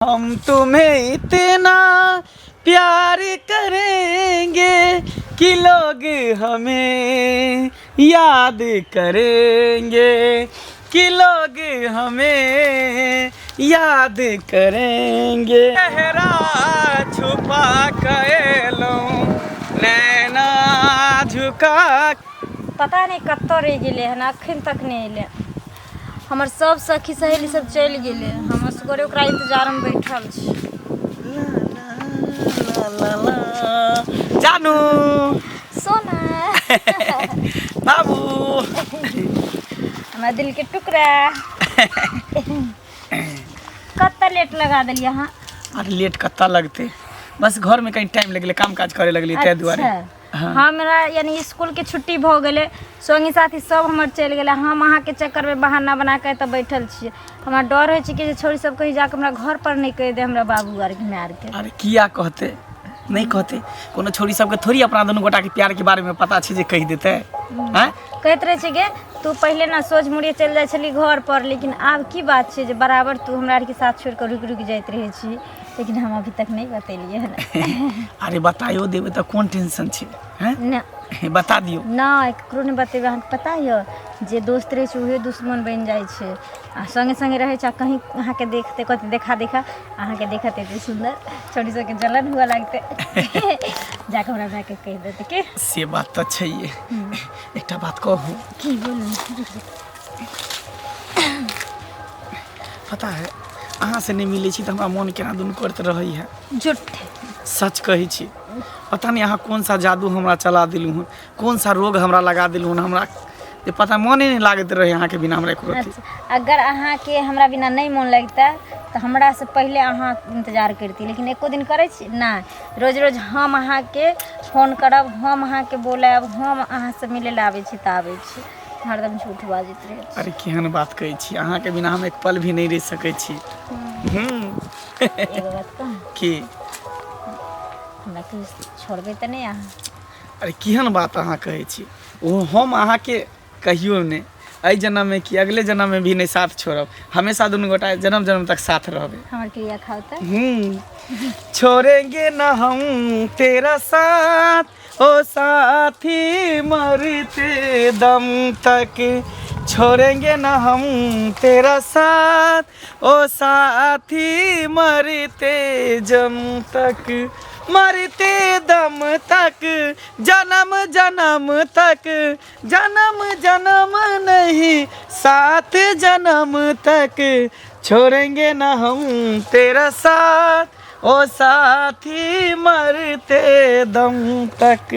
हम तुम्हें इतना प्यार करेंगे कि लोग हमें याद करेंगे, कि लोग हमें याद करेंगे। चेहरा छुपा के नैना झुका। पता नहि कतऽ रहि गेलै हन, अखन तक नहि एलै। हमर सब सखी सहेली सब चलि गेलै, हम असगरे ओकरा इंतजारमे बैठल छी। जानू। सोना। बाबू। हमरा दिलके टुकड़ा, कतऽ लेट लगा देलियै अहाँ? अरे, लेट कतऽ लगतै? बस घरमे कनि टाइम लगलै, काम काज करे लगलियै, ताहि दुआरे। अच्छा। हमरा यानी स्कूलके छुट्टी भऽ गेलै, संगी साथी सब हमर चलि गेलै, हम अहाँके चक्करमे बहाना बना कऽ एतऽ बैठल छियै। हमरा डर होइ छै कि जे छौड़ी सब कहीं जाकऽ हमरा घर पर नहि कहि दे हमरा बाबू आरके, माय आरके। अरे, किया कहतै? नहि कहतै। कोनो छोरी सबके थोड़ी अपना दुनू गोटाके प्यारके बारेमे पता छै जे कहि देतै? आँय? कहैत रहै छै गे, तू पहिले ने सोझ मुड़िए चलि जाइ छली घर पर, लेकिन आब की बात छै जे बराबर तू हमरा आरके साथ छोड़ि कऽ रुकि रुकि जाइत रहै छी? लेकिन हम अभी तक नहि बतेलियै हन। अरे, बताइयो देबै तऽ कोन टेंशन छै? हैं? नहि। बता दियौ। नहि, ककरो नहि बतेबै। अहाँके पता यऽ, जे दोस्त रहै छै उहे दुश्मन बनि जाइ छै। आ सङ्गे सङ्गे रहै छै आ कहीं अहाँके देखतै, कहतै देखा देखा, अहाँके देखत एते सुन्दर छौड़ी सबके जलन हुअ लगतै, जाकऽ हमरा मायके कहि देतै की। से बात तऽ छैहे। एकटा बात कहू? की? बोलू। पता है, अहाँ से नहि मिलै छी तऽ हमरा मोन केना दुनू करैत रहै है। झूठ। सच कहै छी। पता नहि अहाँ कोन सा जादू हमरा चला देलहुँ हन, कोन सा रोग हमरा लगा देलहुँ हन हमरा जे पता मोने नहि लागैत रहै अहाँके बिना हमरा एको रत्ती। अच्छा, अगर अहाँके हमरा बिना नहि मोन लगतै तऽ हमरासँ पहिले अहाँ इंतजार करती, लेकिन एको दिन करै छी? नहि। रोज रोज हम अहाँके फोन करब, हम अहाँके बोलायब, हम अहाँसँ मिलै लए आबै छी तऽ आबै छी। हरदम झूठ बाजैत रहै छी। अरे, केहन बात कहै छी? अहाँके बिना हम एक पल भी नहि रहि सकै छी। एगो बात कहूँ? की? हमरा कहियो छोड़बै तऽ नहि अहाँ? अरे, केहन बात अहाँ कहै छी? ओ हम अहाँके कहियो नहि, एहि जन्ममे कि अगले जन्ममे भी नहि साथ छोड़ब। हमेशा दुनू गोटा जन्म जन्म तक साथ रहबै। हमर क्रिया खाउ तऽ। छोड़ेंगे न हम तेरा साथ ओ साथी, मरते दम तक छोड़ेंगे न हम तेरा साथ ओ साथी, मरते दम तक, मरते दम तक, जन्म जन्म तक, जन्म जन्म नहीं, सात जन्म तक छोड़ेंगे न हम तेरा साथ ओ साथी, मरते दम तक।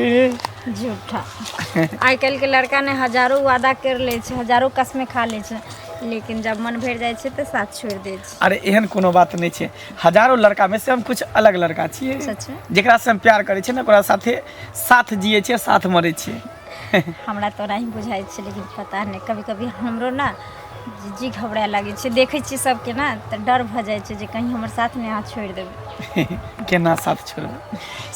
झूठा। आइ काल्हिके लड़का ने हजारो वादा कर लै छै, हजारो कसमे खा लै छै, लेकिन जब मन भरि जाइ छै तऽ साथ छोड़ि दै छै। अरे, एहन कोनो बात नहि छै। हजारो लड़का में से हम कुछ अलग लड़का छियै। सच में? जेकरा से हम प्यार करै छियै ने, ओकरा साथे साथ जियै छियै, साथ मरै छियै। हमरा तऽ ओनाही बुझाइ छै, लेकिन पता नहि, कभी कभी हमरो ने जी घबराए लागै छै। देखै छियै सबके ने तऽ डर भऽ जाइ छै जे कहीं हमर साथ नहि अहाँ छोड़ि देबै। केना साथ छोड़ू?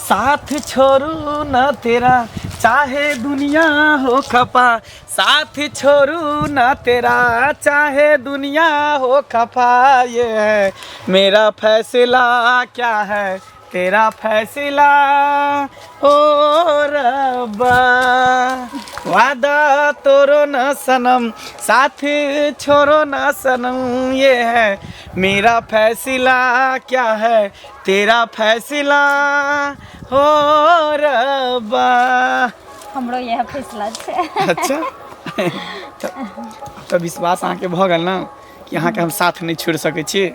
साथ छोड़ू न तेरा, चाहे दुनिया हो खफा। साथ छोड़ू न तेरा, चाहे दुनिया हो खफा। ये है मेरा फैसला, क्या है तेरा फैसला ओ रब्बा। वादा तोड़ो न सनम, साथ छोड़ो न सनम। ये है मेरा फैसला, क्या है तेरा फैसला हो रब्बा। हमरो इएह फैसला छै। अच्छा, तऽ विश्वास अहाँके भऽ गेल ने कि अहाँके हम साथ नहि छोड़ि सकै छी?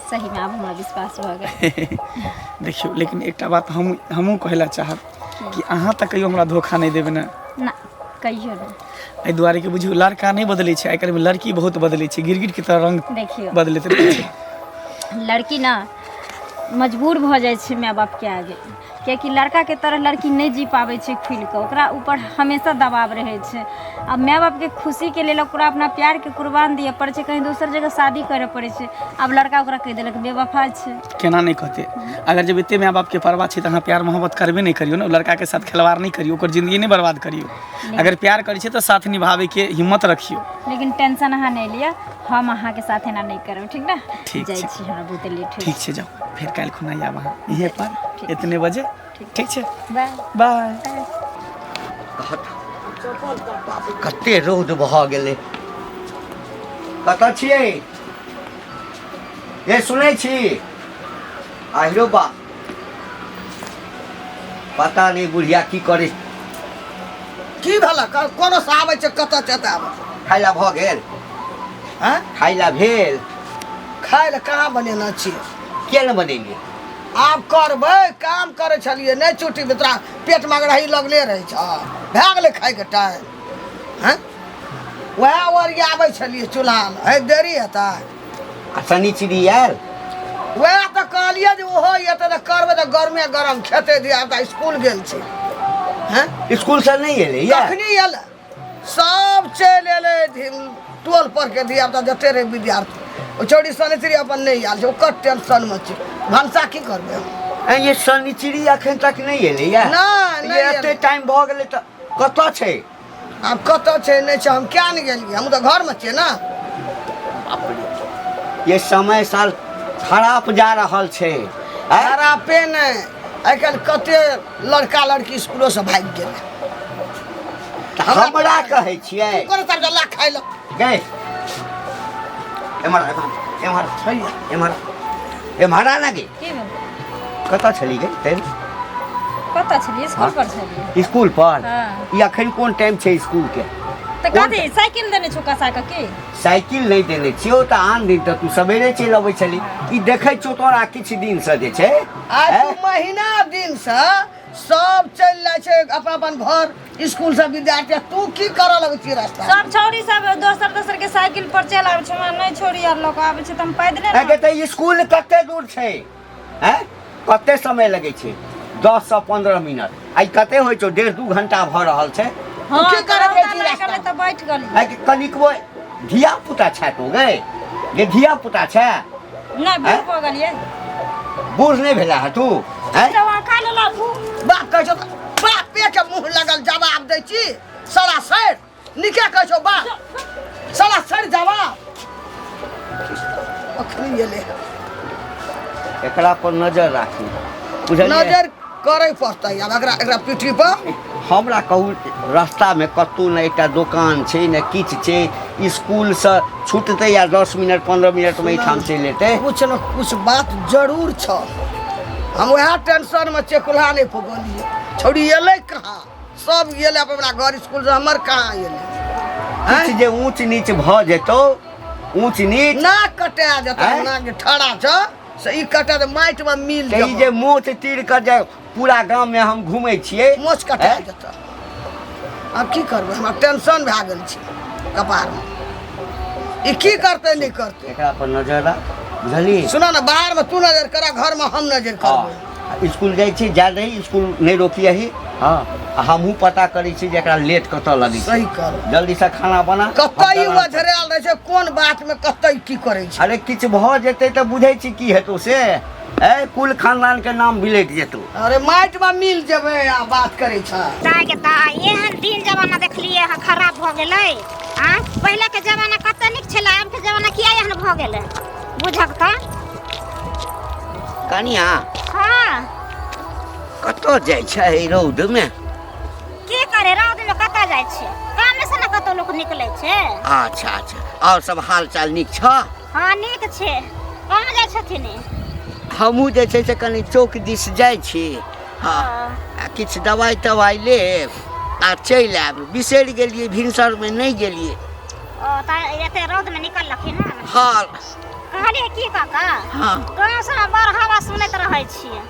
सहीमे, आब हमरा विश्वास भऽ गेल। देखियौ, लेकिन एकटा बात हमहूँ कहै लए चाहब कि अहाँ तऽ कहियो हमरा धोखा नहि देबै ने? ना, कहियो नहि। एहि दुआरे कि बुझियौ, लड़का नहि बदलै छै आइ काल्हिमे, लड़की बहुत बदलै छै, गिरगिटके तरह रङ्ग देखियौ, बदलैत रहै छै। लड़की ने मजबूर भऽ जाइ छै माय बापके आगे। कियाकि लड़काके तरह लड़की नहि जी पाबै छै खुलिकऽ, ओकरा ऊपर हमेशा दबाव रहै छै। आ माय बापके खुशीके लेल ओकरा अपना प्यारके कुर्बान दिअ पड़ै छै, कहीं दोसर जगह शादी करऽ पड़ै छै। आब लड़का ओकरा कहि देलक बेवफा छै। केना नहि कहतै? अगर जब एते माय बापके परवाह छै तऽ अहाँ प्यार मोहब्बत करबे नहि करियौ ने, ओ लड़काके साथ खेलवाड़ नहि करियौ, ओकर जिंदगी नहि बर्बाद करियौ। अगर प्यार करै छियै तऽ साथ निभाबैके हिम्मत रखियौ। लेकिन टेंशन अहाँ नहि लिअ, हम अहाँके साथ एना नहि करब, ठीक ने? ठीक जाइ छै। छी, हमरा बहुते लेट होइ। ठीक छै, जाउ, फेर काल्हि खुना आयब अहाँ इहे पर इतने बजे, ठीक छै? बाय। बाय। कते रौद भऽ गेलै। कतऽ छियै ये? सुनै छी? आहिरो बा, पता नहि बुढ़िया की करै। की भेल? कोनो से आबै छै, कतऽ छै तऽ आबै। खाय ला भऽ गेल? हँ? खाय ला भेल? खाय लए कहाँ बनेने छियै। किया ने बनेलियै? आब करबै, काम करै छलियै। नहि छुट्टी तोरा पेट मगराही लगले रहै छ। भए गेलै खायके टाइम। हँ, वएह ओरियाबै छलियै चूल्हा लग। हे, देरी हेतै। आ शनिचरी आयल? वएह तऽ कहलियै जे ओहो एतै तऽ करबै, तऽ गरमे गरम खेतै। धिया पुता स्कूल गेल छै। हँ? स्कूलसँ नहि एलै या? कखनी एलै? सब चलि एलै, टोल पर के धिया पुता जते रहै विद्यार्थी। ओ चौड़ी शनिचरी अपन नहि आयल छै, ओकर टेंशनमे छै। भनसा की करबै हम? ऐं ये, शनिचरी अखन तक नहि एलै या? नहि, नहि ये एते एलै। टाइम भऽ गेलै तऽ कतऽ छै? आब कतऽ छै नहि छै, हम किया नहि गेलियै? हम तऽ घरमे छियै ने। ये समय साल खराब जा रहल छै, आँय? खरापे नहि, आइ काल्हि कते लड़का लड़की स्कूलोसँ भागि गेलै। तऽ हमरा कहै छियै? तू कोनो तरह ला खाइ लए। गए, एम्हर एम्हर एम्हर एम्हर एम्हर आ ना गे। की भेल? कतऽ छली गे तैं? कतऽ छलियै? स्कूल पर छलियै। स्कूल पर? हाँ। ई अखन कोन टाइम छै स्कूल के? तऽ कथी, साइकिल देने छौ कसा कऽ की? साइकिल नहि देने छियौ तऽ आन दिन तऽ तू सवेरे चलि अबै छली। ई देखै छियौ तोरा किछु दिनसँ जे छै आइ ऐं? दू महीना दिनसँ सब चलि जाइ छै अपन अपन घर स्कूल से विद्यार्थी, आ तू की करऽ लगै छी रास्ता? सब छौड़ी सब दोसर दोसर के साइकिल पर चलि आबै छै, हमरा नहि छौड़ी आर लऽ कऽ आबै छै तऽ हम पैदले ऐं ने। गे, तऽ स्कूल कते दूर छै? हैं, कते समय लगै छै? 10 से 15 मिनट। आइ कते होइ छौ? 1.5-2 घंटा भऽ रहल छै। हँ। की करैत रहै छी रौदा लागि गेलै रास्तामे? तऽ बैठ गेलियै। आइ कनिकबो धिया पुता छै तू गे? गे, धिया पुता छै? नहि, बूढ़ भऽ गेलियै। बूढ़ नहि भेला है तू, हैं? तऽ वहाँ खा लेला भूख। बाप कहै छौ तऽ बापे के मुँह लगल जवाब दै छी। सरा सर नीके कहै छौ बाप, सरा सर जवाब। अखनी एलै। एकरा पर नजर राखी, बुझलियै? नजर करै पड़तै आब एकरा एकरा पीठी पर। हमरा कहू, रास्तामे कतहु ने एकटा दोकान छै ने किछु छै। स्कूलसँ छुटतै या 10 मिनट 15 मिनटमे एहिठाम चलि एतै। कुछ न कुछ बात जरूर छ। हम वएह टेंशनमे छियै, कुल्हा नहि फुगलियै। छौड़ी एलै कहाँ? सब गेलै अपन अपना घर स्कूल से, हमर कहाँ एलै? किछु जे ऊँच नीच भऽ जेतौ, ऊँच नीच। ना कटा जेतै। आँय? ना जे ठड़ा छ से ई कटा तऽ माटिमे मिल तऽ ई जेतौ। जे मोछ तीर कऽ जे पूरा गाममे हम घूमै छियै। मोछ कटा आँय? जेतौ। आब की करबै? हमरा टेंशन भए गेल छै कपारमे। ई की करतै नहि करतै। एकरा पर नजर राख, बुझलियै? सुना ने, बाहरमे तू नजर कर, घरमे हम नजर करबै। हँ, स्कूल जाइ छी, जा रही, स्कूल नहि रोकियही। हँ, आ हमहूँ पता करै छी जे एकरा लेट कतऽ लगै छै। सही कर। जल्दीसँ खाना बना। कतऽ ई हम दलान पर- ओझरायल रहै छै, कोन बातमे कतऽ ई की करै छै। अरे, किछु भऽ जेतै तऽ बुझै छी की हेतौ से? ए, कुल खानदानके नाम बिलटि जेतौ। अरे, माटिमे मिल जेबै आ बात करै छ। ताके ता एहन दिन जमाना देखलियै हँ, खराब भऽ गेलै। आ पहिलेके जमाना कते नीक छलै, आबके जमाना किया एहन भऽ गेलै? बुझक तऽ। कनिया। हँ। कतऽ जाइ छै एहि रौदमे? की करे, रौदमे कतऽ जाइ छै? कामे से ने कतौ लोक निकलै छै। अच्छा अच्छा, आओर सब हाल चाल नीक छ? हँ, नीक छै। कहाँ जाइ छथिन ई? हमहूँ जे छै से कनि चौक दिस जाइ छी। हँ, आ किछु दवाइ तवाइ लेब आ चलि आयब। बिसरि गेलियै, भिनसरमे नहि गेलियै। ओ तऽ एते रौदमे निकललखिन हँ? हँ। कहलियै की काका? हँ। गाँव सबमे बड़ हवा सुनैत रहै छियै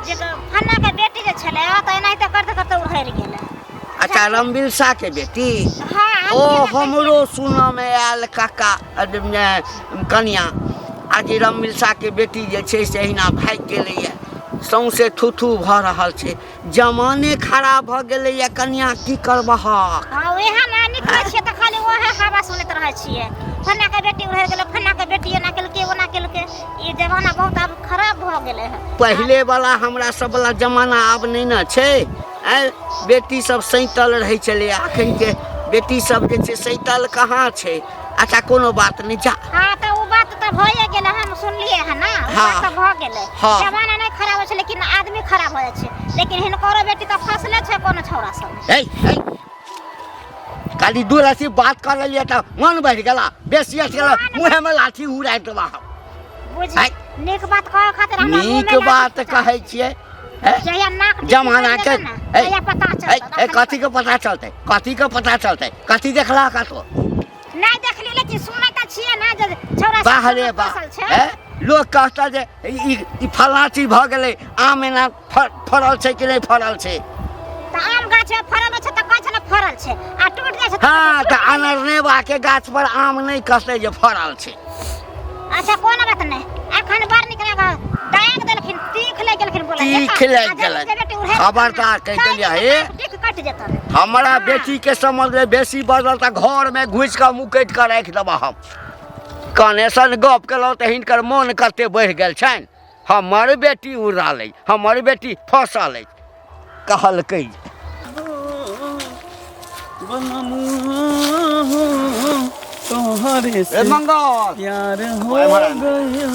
जे फन्नाके बेटी जे छलै तऽ एनाहिते करते करते उड़हरि गेलै। अच्छा, रमबिलसा के बेटी? हँ। ओ हमरो सुनऽमे आयल काका, अरे, ने, कनिया, आ जे रमबिलसा के बेटी जे छै से अहिना भागि गेलैए। सौंसे थुथू भऽ रहल छै। जमाने खराब भऽ गेलैए कनिया, की करबहक? हँ, वएह ने निकलै छियै तऽ खाली वएह हवा सुनैत रहै छियै, फन्ना के बेटी उड़ि गेलै, फन्ना के बेटी एना केलकै, ओना केलकै। ई जमाना बहुत आब खराब भऽ गेलै हँ। पहिले वाला हमरा सब वाला जमाना आब नहि ने छै। आँय, बेटी सब सैतल रहै छलै, अखन के बेटी सब जे छै सैतल कहाँ छै। अच्छा कोनो बात नहि, जा। हाँ, तऽ ओ बात तऽ भइए गेलै, हम सुनलियै हँ ने, ओ बात तऽ भऽ गेलै। जमाना नहि खराब होइ छै, लेकिन आदमी खराब हो जाइ छै। लेकिन हिनकरो बेटी तऽ फँसले छै कोनो छौड़ा सब। ए ए, खाली दू रसी बात कर लेलियै तऽ मन बढ़ि गेला, बेसी अथी गेला, मुँहेमे लाठी उड़ाइ देबा हम। बुझ, नीक बात कहै खातिर हमरा मुँह नीक में लाठी बात पहुँचा कहै छियै। हैं? जहिया नाक टीप जमाना कटि के जेतै ने, तहिया पता चलतै। ए, कथी के पता चलतै? कथी के पता चलतै? कथी देखला कतौ? नहि देखली, लेकिन सुनै तऽ छियै ने जे छौड़ा सब बाह रे बाह, फसल छै। हैं? लोक कहता जे ई ई फल्लाँ चीज भऽ गेलै, आम एना फड़ल छै कि नहि फड़ल छै। तऽ आम गाछ में फड़ल छै तऽ कहै छै ने फड़ल छै, आ टूटि जाइ छै तऽ हँ, कहै छै तऽ टूटि गेलै। अनरनेबा के गाछ पर आम नहि कहतै जे फड़ल छै। अच्छा कोनो बात नहि, एखन बड़ नीक लागल, दाग देलखिन, तीख लागि गेलखिन बोले। तीख लागि गेलनि। खबरदार कहि देलियै हे। तीख कटि जेतनि। हमरा हाँ। बेटी के समझ बेसी बदल तऽ घर में घुसि कऽ मुकटि कऽ राखि देबह हम। कनेसन गप केलहुँ तऽ हिनकर मोन कते बढ़ि गेल छनि। हमर बेटी उड़ल अछि, हमर बेटी फँसल अछि, कहलकै। तोहरे से मंगल प्यार हो गया।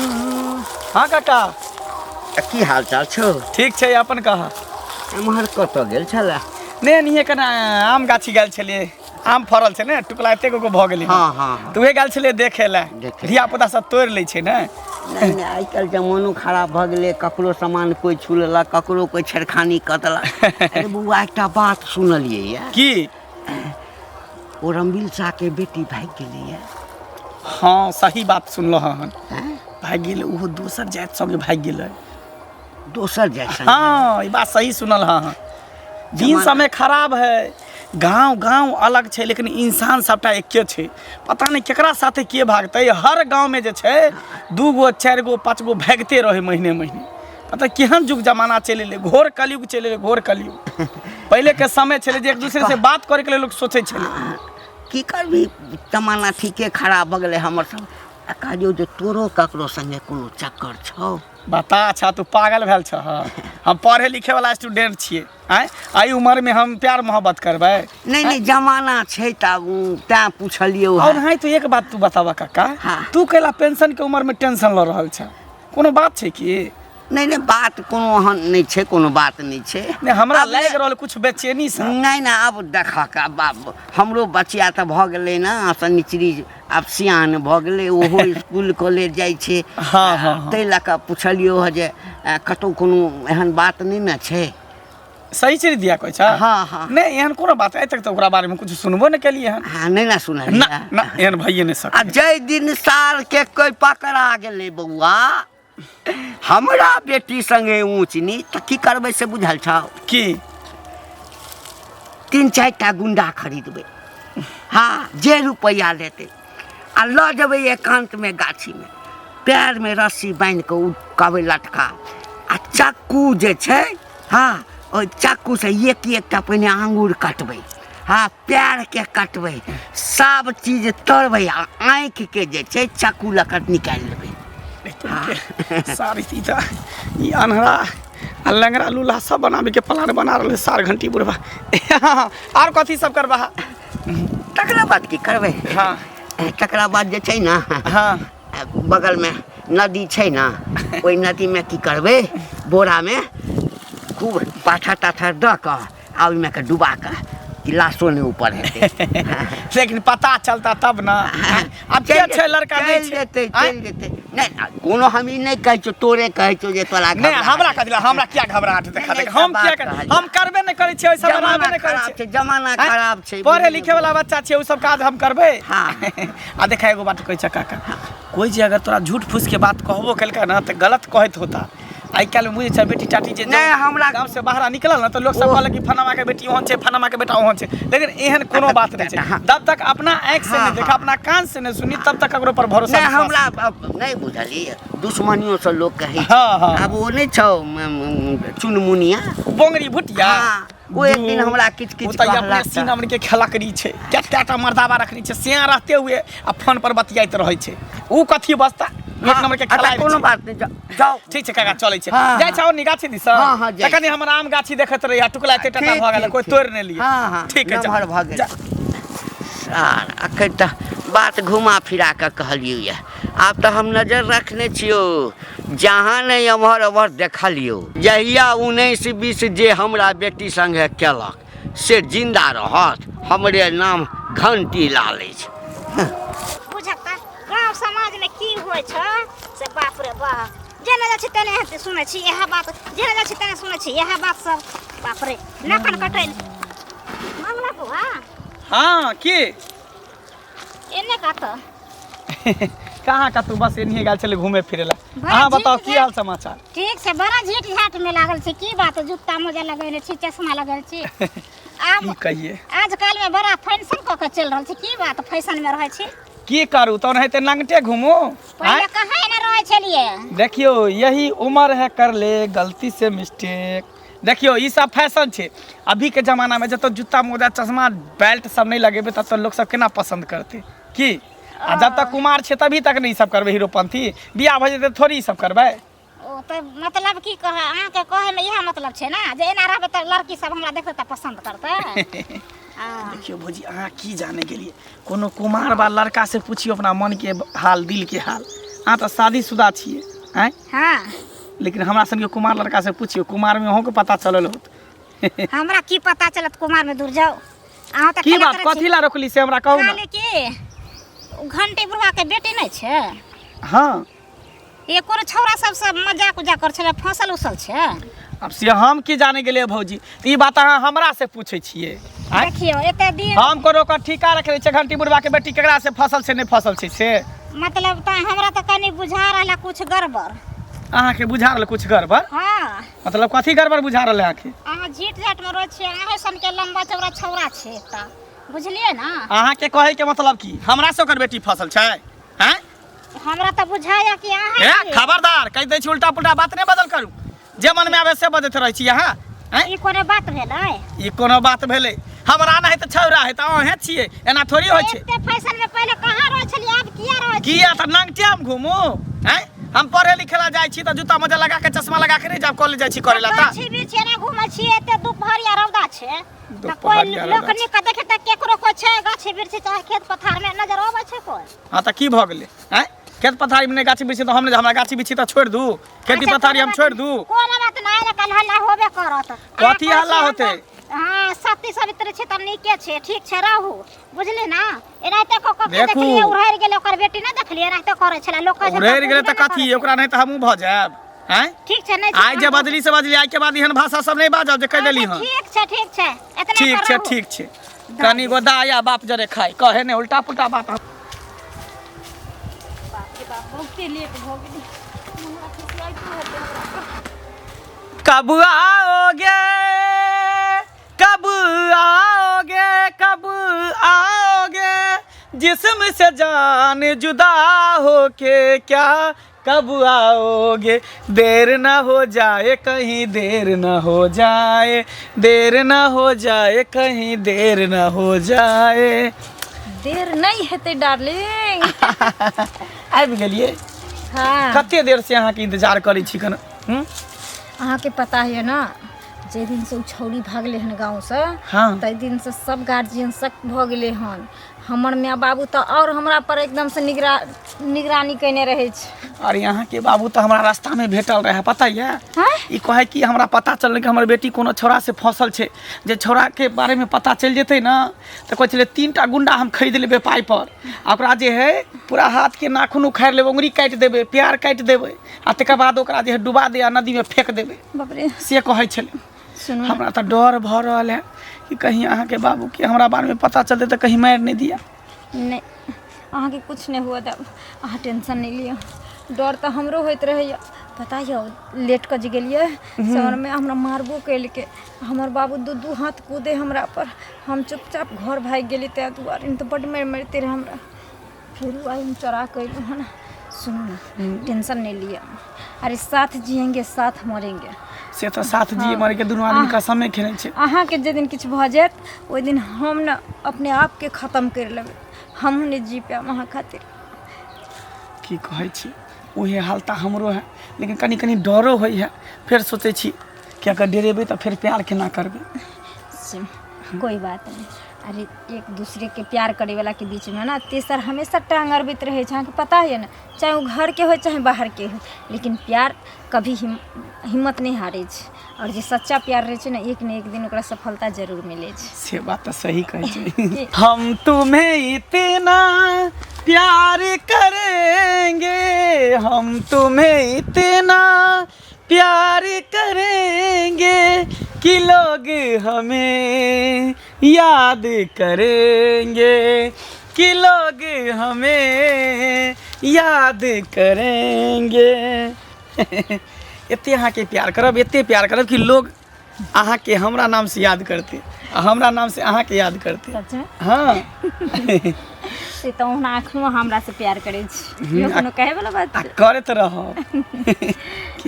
हाँ काका, की हाल चाल छौ? ठीक छै, अपन कहा। एम्हर कतऽ गेल छलै? नहि, एनाहिए कना आम गाछी गेल छलियै, आम फड़ल छै ने, टुकला एते गो भऽ गेलै। हाँ हाँ हाँ तऽ उहे गेल छलियै देखै लए। देखै। धिया पुता सब तोड़ि लै छै ने। नहि नहि, आइ काल्हि जमानो खराब भऽ गेलै, ककरो सामान कोइ छू लेलक, ककरो कोइ छेड़खानी कऽ देलक। अरे बौआ, एकटा बात सुनलियै यऽ। की? ओ रमबिल शाहके बेटी भागि गेलैए। हाँ, सही बात सुनलहुँ हन। हैं? भागि गेलै, ओहो दोसर जाति संगे भागि गेलै। दोसर जाति संगे? हाँ, ई बात सही सुनल हँ। दिन समय खराब है, गांव गांव अलग छै, लेकिन इंसान सबटा एके छै। पता नहि केकरा साथे के भागतै। हर गांवमे जे छै 2 गो 4 गो 5 गो भागिते रहै महीने महीने। पता केहन युग जमाना चलि एलै, घोर कलयुग चलि एलै, घोर कलयुग। पहिलेके समय छलै जे एक दूसरे से बात करैके लेल लोक सोचै छलै। की करबी, जमाना ठीके खराब भऽ गेलै हमर सब। आ कहलियौ जे तोरो ककरो संगे कोनो चक्कर छौ? बता। अच्छा तू पागल भेल छह? हम पढ़े लिखे वाला स्टूडेंट छियै, आँय, एहि उम्रमे हम प्यार मोहब्बत करबै? नहि नहि, जमाना छै तऽ तैं पुछलियौ। और हाँ, तो एक बात तू बताबऽ काका। हाँ। तू कैला पेंशन के उम्र में टेंशन लऽ रहल छ? कोनो बात छै की? नहि नहि, बात कोनो ओहन नहि छै, कोनो बात नहि छै। नहि, हमरा आब लागि रहल कुछ बेचैनी से। नहि नहि, आब देखक, आब आब हमरो बचिया तऽ भऽ गेलै ने शनिचरी, आब सियान भऽ गेलै, ओहो इसकुल कॉलेज जाइ छै। हाँ हाँ हाँ ताहि लऽ कऽ पुछलियौ हँ जे कतहु कोनो एहन बात नहि ने छै। सही छै दिया कहै छ? हाँ, हाँ। नहि, एहन कोनो बात आइ तक तऽ ओकरा बारे में कुछ सुनबो नहि केलियै हन। हाँ, नहि ने सुनलियै? ना ना, एहन भइए नहि आ सकै। जाहि दिन सालके कोइ पकड़ा गेलै बौआ हमरा बेटी संगे ऊँच नीच, तऽ की करबै से बुझल छौ? की? 3-4 टा गुंडा खरीदबै, हाँ, जे रुपैआ लेतै, आ लऽ जेबै एकान्तमे गाछीमे, पैरमे रस्सी बान्हि कऽ ओ कहबै लटका, आ चक्कू जे छै, हाँ, ओहि चक्कूसँ एक एकटा पहिने आङ्गुर कटबै, हाँ, पैरके कटबै, सब चीज तोड़बै, आ आँखिके जे छै चक्कू लऽ कऽ निकालि लेबै। सारी ई तऽ ई अन्हरा आ लंगड़ा लूल्हा सब बनाबे के प्लान बना रहल है सार घंटी बुढ़वा। आर कथी सब करबा? तकरा बाद की करबै? हाँ। तकरा बाद जे छै ने, हाँ, बगलमे नदी छै ने, ओहि नदीमे की करबै, बोरामे खूब पाथर ताथर दऽ कऽ आ ओहिमे के डुबा कऽ कि लाशो नहि ऊपर हेतै। लेकिन पता चलता तब ना। आब के छै लड़का नहि चलि छै? जेतै। आँय? चलि जेतै। नहि, कोनो हम ई नहि कहै छियौ, तोरे कहै छियौ जे तोरा नहि, घबराहट हमरा कथी लए, हमरा किया घबराहट देखा नहि, देख हम बात किया कर- कहलियै। हम करबे नहि करै छियै, ओहि सब जमाना बनाबे नहि करै खराब छियै। छै, जमाना आँय? खराब छै। पढ़े लिखे वाला बच्चा छियै, ओ सब काज हम करबै? हाँ। आ देखा, एगो बात कहै छै काका, कोइ जे अगर तोरा झूठ फूस के बात कहबो केलकै ना तऽ गलत कहैत होता। आ आइ काल्हि बुझै छै बेटी टाटी जे नहि, हमरा- गाँव से बाहर निकलल ने तऽ लोक सब ओ- कहलक कि फलाना के बेटी ओहन छै फलाना के बेटा ओहन छै लेकिन एहन कोनो बात नहि छै हाँ। जब तक अपना आँखि से हाँ, नहि देखा हाँ। अपना कान से नहि सुनी तब तक ककरो पर भरोसा नहि विश्वास हमरा अब नहि बुझलियै दुश्मनियोसँ लोक कहै छै। हाँ, हाँ। आब ओ नहि छौ चुनमुनिया बोंगरी भुटिया हाँ, ओ एक दिन हमरा किछु किछु ओ तऽ अपने कहलक सीन हमर के खेलकरी छै कए टा मर्दाबा रखने छै सिया रहते हुए आ फोन पर बतियाइत रहै छै ऊ कथी बसता एक नंबर के अच्छा, खेलाइ कोनो छै। बात नहि जाउ ठीक छै काका चलै छै हाँ, जाइ छै और गाछी दिस हाँ, हाँ, जाइ तऽ कनि हमर आम गाछी देखैत रही आ टुकला एते टाटा ठीक, भऽ गेल ठीक, कोइ ठीक। तोड़ि नहि लिए हाँ हाँ ठीक है नमहर भऽ गेल जा। सार अखन तऽ बात घुमा फिरा कऽ कहलियौ यऽ आब तऽ हम नजर रखने छियौ जहाँ नहि एम्हर ओम्हर देखलियौ जहिया 19 20 जे हमरा बेटी सङ्गे केलक से जिन्दा रहत हमरे नाम घंटी लाल अछि बुझक तऽ गाँव समाजमे की होइ छै से बाप रे बाप जेना जाइ छी तेने हेतै सुनै छी इएह बात जेना जाइ छी तेने सुनै छी इएह बात सब बाप रे नाखन कटै मंगला बुआ हाँ की एने कतऽ कहाँ कतू बस एनहिए गेल छलै घूमे फिरे ला बड़ा अहाँ बताउ झीट की हाल समाचार ठीक छै बड़ा झीट झाट में लागल छै की बात जूता मोजा लगेने छी चश्मा लगेने छी आब की कहिए आजकल में बड़ा फैशन कऽ के चलि रहल छै की बात फैशन में रहै छी की करू तो ओनाहिते नंगटे घूमू पहिले आँय? कहाँ एना रहै छलियै देखियौ यही उम्र है कर ले गलती से मिस्टेक देखियौ ई सब फैशन छै अभी के जमाना में जतऽ जूता मोजा चश्मा बेल्ट सब नहीं लगेबै तब तऽ लोक सब केना पसंद करतै की आ जब तक कुमार छै तभी तक ने ई सब करबै हीरोपंथी बियाह भऽ जेतै थोड़ी ई सब करबै ओ तऽ मतलब की कह अहाँके कहैमे इएह मतलब छै ने जे एना रहबै तऽ लड़की सब हमरा देखतै तऽ पसन्द करतै हँ। देखियौ भौजी अहाँ की जाने गेलियै कोनो कुमार बा लड़का से पुछियौ अपना मन के हाल दिल के हाल अहाँ तऽ शादीशुदा छियै आँय हँ लेकिन हमरा सनके कुमार लड़का से पुछियौ कुमार में अहूँके पता चलल होत हमरा की पता चलत कुमार में दूर जाओ अहाँ तऽ की खेला बात करै छी। कथी ला रोकली से हमरा कहू ना खाली की घंटी बुढ़वा के बेटी नहि छै हाँ ये कोनो छौड़ा सब सब मजाक उजाक कर छलै फसल उसल छै अब से हम की जाने गेलियै भौजी तऽ ई बात अहाँ हमरा से पूछै छियै आँय? देखियौ एते दिन हम कोनो ओकर ठीका रखने छियै घंटी बुढ़वा के बेटी केकरा से फसल छै नहि फसल छै से मतलब तऽ हमरा तऽ कनि बुझा रहल कुछ गड़बड़ अहाँके बुझा रहल कुछ गड़बड़ हाँ मतलब कथी गड़बड़ बुझा रहल है अहाँके अहाँ झीट झाट में रोज छियै अहाँ सन के लंबा चौड़ा छौड़ा छै एकटा बुझलियै ना अहाँके कहै के मतलब की हमरा से ओकर बेटी फसल छै हैं हमरा तऽ बुझाया कि अहाँ ए छियै। खबरदार कहि दै छी उल्टा पुल्टा बात नहि बदल करू जे मन में आवे से बजैत रहै छी अहाँ हैं ई कोनो बात भेलै ई कोनो बात भेलै हमरा नहि तऽ छौड़ा है तऽ अहें छियै एना थोड़ी होइ छै एते फैशन में पहिले कहाँ रहै छलियै आब किया रहै छियै किया तऽ नंगटे हम घूमू हैं हम पढ़े लिखे ला जाइ छी तऽ जूता मोजा लगा के चश्मा लगा के नहि जाब कॉलेज जाइ छी करे ला तऽ गाछी बिरछी एना घूमै छियै एते दुपहरिया रौदा छै तऽ कोइ दुपहरिया लोक रौदा छै। नीक देखे तऽ केकरो कोइ छै गाछी बिरछी चाहे खेत पथार में नजर अबै छै कोइ हाँ तऽ की भऽ गेलै हैं खेत पथारी में नहि गाछी बिरछी तऽ हम नहि हमरा गाछी बिरछी तऽ छोड़ि दू खेती अच्छा, पथारी कोनो हम बात छोड़ि दू कोनो बात नहि ने कल हल्ला होबे करत कथी अहाँ हल्ला कहै होतै? छियै हम- हाँ सती सवित्री छै तऽ नीके छै ठीक छै रहू बुझली ना एनाहिते कऽ कऽ के देखू। देखलियै उड़ैर गेलै ओकर बेटी नहि देखलियै एनाहिते करै छलै लोक कहै छै उड़ैर गेलै तऽ बुझबे नहि कथी करै छै। ओकरा नहि तऽ हमहूँ भऽ जायब आँय ठीक छै नहि छै आइ जे बजली से बजली आइ के बाद एहन भाषा सब नहि बाजब जे कहि देली अच्छा, हँ ठीक छै ठीक छै एतने ठीक पर छै रहू। ठीक छै कनि गो दाया बाप जरे खाइ कहे ने उल्टा पुल्टा बात बाप रे बाप बहुते लेट भऽ गेलै हमरा खिसियाइतो हेतै हमरा पर। कब आओगे कब आओगे कब आओगे जिस्म से जान जुदा होके क्या कब आओगे देर न हो जाए कहीं देर न हो जाए देर न हो जाए कहीं देर न हो जाए देर नहि हेतै डार्लिंग आबि गेलियै हाँ कते देर से अहाँके इंतजार करै छी कन हूँ? अहाँके पता है ना जाहि दिनसँ ओ छौड़ी भागलै हन गाँवसँ हाँ। ताहि दिनसँ सब गार्जियन शक भऽ गेलै हन हमर माय बाबू तऽ आओर हमरा पर एकदमसँ निगरा निगरानी कयने रहै छै अरे अहाँके बाबू तऽ हमरा रास्तामे भेटल रहए पता यऽ हँ? ई कहै कि हमरा पता चललै कि हमर बेटी कोनो छौड़ासँ फँसल छै जे छौड़ाके बारेमे पता चलि जेतै ने तऽ कहै छलै 3 टा गुंडा हम खरीद लेबै पाइपर आ ओकरा जे है पूरा हाथके नाखून उखाड़ि लेबै उंगरी काटि देबै प्यार काटि देबै आ तकर बाद ओकरा जे है डुबा दे आ नदीमे फेंक देबै बाप रे से कहै छलै सुनू हमरा तऽ डर भऽ रहल है कि कहीं अहाँके बाबूके हमरा बारेमे पता चलतै तऽ कहीं मारि नहि दिया नहि अहाँके किछु नहि हुअ देब अहाँ टेंशन नहि लिअ डर तऽ हमरो होइत रहैए। पता यऽ, लेट कऽ जे गेलियै शहरमे, हमरा मारबो केलकै हमर बाबू, दू दू हाथ कूदे हमरा पर। हम चुपचाप घर भागि गेली ताहि दुआरे, नहि तऽ बड्ड मारि मारिते रहै हमरा। फेरो आइ हम चोरा कऽ अयलहुँ हन। सुनू ने, टेंशन नहि लिअ। अरे साथ जिएंगे साथ मरेंगे। से तऽ साथ जिए मरे के दुनू आदमी कसमे खेने छै। अहाँके जे दिन किछु भऽ जायत, ओहि दिन हम ने अपने आपके खतम करि लेबै। हमहूँ नहि जी पायब अहाँ खातिर। की कहै छी, उहे हाल तऽ हमरो है, लेकिन कनि कनि डरो होइ है। फेर सोचै छी कि अगर डरेबै तऽ फेर प्यार केना करबै? से कोई बात नहीं। अरे एक दूसरे के प्यार करे वाला के बीच में ना तेसर हमेशा टांग अड़बैत रहे छै, अहाँके पता है ने? चाहे ओ घर के हो चाहे बाहर के हो, लेकिन प्यार कभी हिम्मत नहि हारै छै। और जे सच्चा प्यार रहै छै ने, एक ने एक दिन ओकरा सफलता जरूर मिलै छै। से बात तऽ सही कहै छै। हम तुम्हें इतना प्यार करेंगे, हम तुम्हें इतना प्यार करेंगे कि लोग हमें याद करेंगे, कि लोग हमें याद करेंगे। एते अहाँके प्यार करब, एते प्यार करब कि लोग अहाँके हमरा नामसँ याद करतै आ हमरा नामसँ अहाँके याद करतै। सच में? हँ। से तऽ ओहुना एखनो हमरा से प्यार करै छी, इहो कोनो कहै वाला बात आ छै? करैत रहब।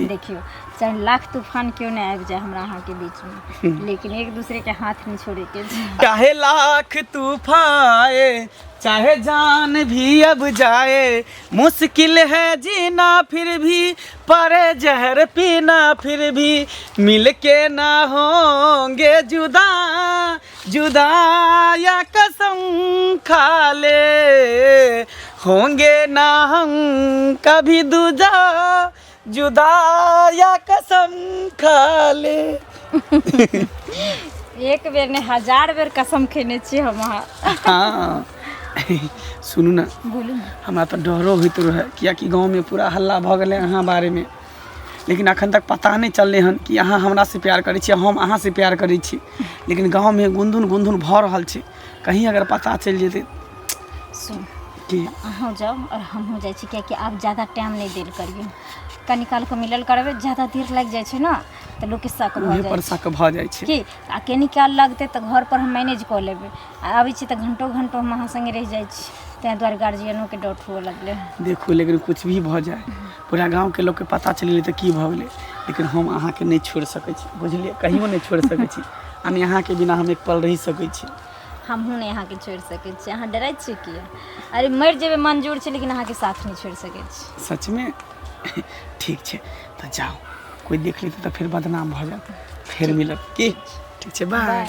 देखियौ, चाहे लाख तूफान क्यों नहि आबि जाय हमरा अहाँके बीचमे, लेकिन एक दूसरे के हाथ नहि छोड़ैके छै। चाहे लाख तूफान आए, चाहे जान भी अब जाए, मुश्किल है जीना फिर भी, परे जहर पीना फिर भी, मिलके ना होंगे जुदा जुदा, या कसम खा ले, होंगे ना हम कभी दुजा जुदा, या कसम खा ले। एक बेर नहि, हजार बेर कसम खेने छी हम अहाँ। हाँ, सुनू ने। बोलू ने। हमरा तऽ डरो होइत रहै, किएकि गाँवमे पूरा हल्ला भऽ गेलै अहाँ बारेमे, लेकिन अखन तक पता नहि चललै हन कि अहाँ हमरासँ प्यार करै छी, हम अहाँसँ प्यार करै छी। लेकिन गाँवमे गुनधुन गुनधुन भऽ रहल छै, कहीं अगर पता चलि जेतै। सुन कि अहूँ जाउ आओर हमहूँ जाइ छी, किएकि आब ज्यादा टाइम नहि देल करियौ। कनी कालके मिलल करबै, ज्यादा देर लागि जाइ छै ने तऽ लोकके शक भऽ उहे जाइ पर छै। शक भऽ जाइ छै। की आ कनी काल लगतै तऽ घर पर हम मैनेज कऽ लेबै। आ आबै छी तऽ घंटो घंटो हम अहाँ सङ्गे रहि जाइ छी, ताहि दुआरे गार्जियनोके डाउट हुअ लगलै हँ। देखू, लेकिन कुछ भी भऽ जाए, पूरा गाँवके लोकके पता चलि गेलै तऽ की भऽ गेलै, लेकिन हम अहाँके नहि छोड़ि सकै छी, बुझलियै? कहियो नहि छोड़ि सकै छी, आ नहि अहाँके बिना हम एक पल रहि सकै छी। हमहूँ नहि अहाँके छोड़ि सकै छी। अहाँ डराइ छियै किया? अरे मरि जेबै मंजूर छै, लेकिन अहाँके साथ नहि छोड़ि सकै छी। सचमे? ठीक छै, तऽ जाउ, कोइ देख लेतै तऽ फेर बदनाम भऽ जायत। फेर मिलब की? ठीक छै, बाय। बाय।